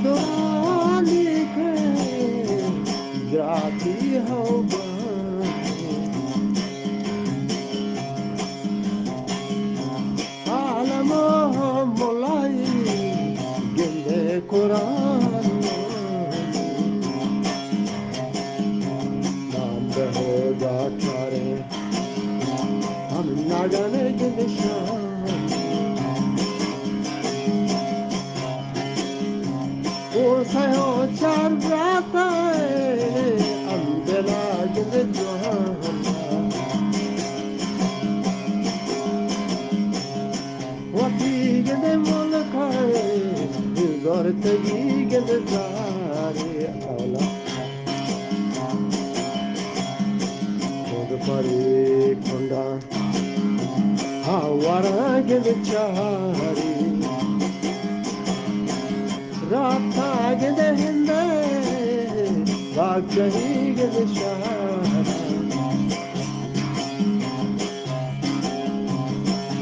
دورانی کہ جاتی ہو بان۔ عالم و ملائی گندے قرآن، نام بہ ہدا چارے ہم نگنے گندے شان۔ او سیو چار براتائے، ہم بلا گندے جوان۔ وتی گندے ملکائے، زرتگی گندے زارے اولا۔ خود پری کنڈا ہاوراں گند چاری، رابطہ گند ہندے، بادشاہی گند شہر۔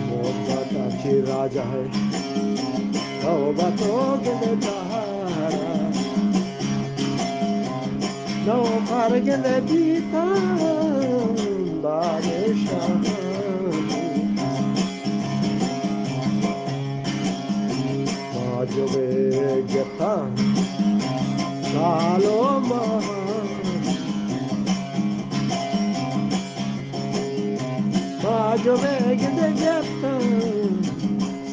محبت اچھی راجہ ہے، توبہ تو گند دارا۔ نوکر گندے بیتاں بادشاہ، واجبے گپتاں سال و ماہ، واجبے گندے گپتاں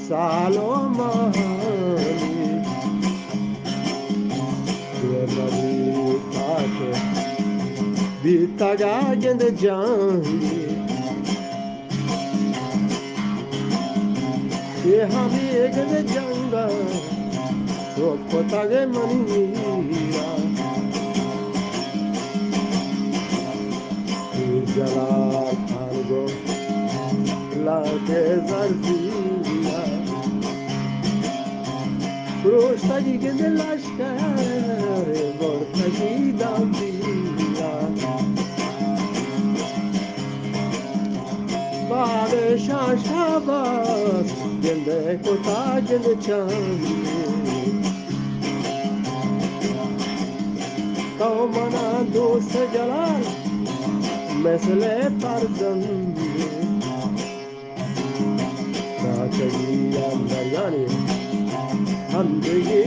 سال و ماہانی، دیر نبیتا کہ بیتگا گند جنگی۔ اے ہمے گند جنگا سوت کتگ منی میرا۔ پیر جلال خان گو لانکے زردیا، پروشتگی گند لشکر برتگی داندیا۔ بادشاہ شاباس گندے کتا گند چاندی۔ تو منا دوست جلال مثل فرزندی۔ چاچگی اندریانی ہم دگی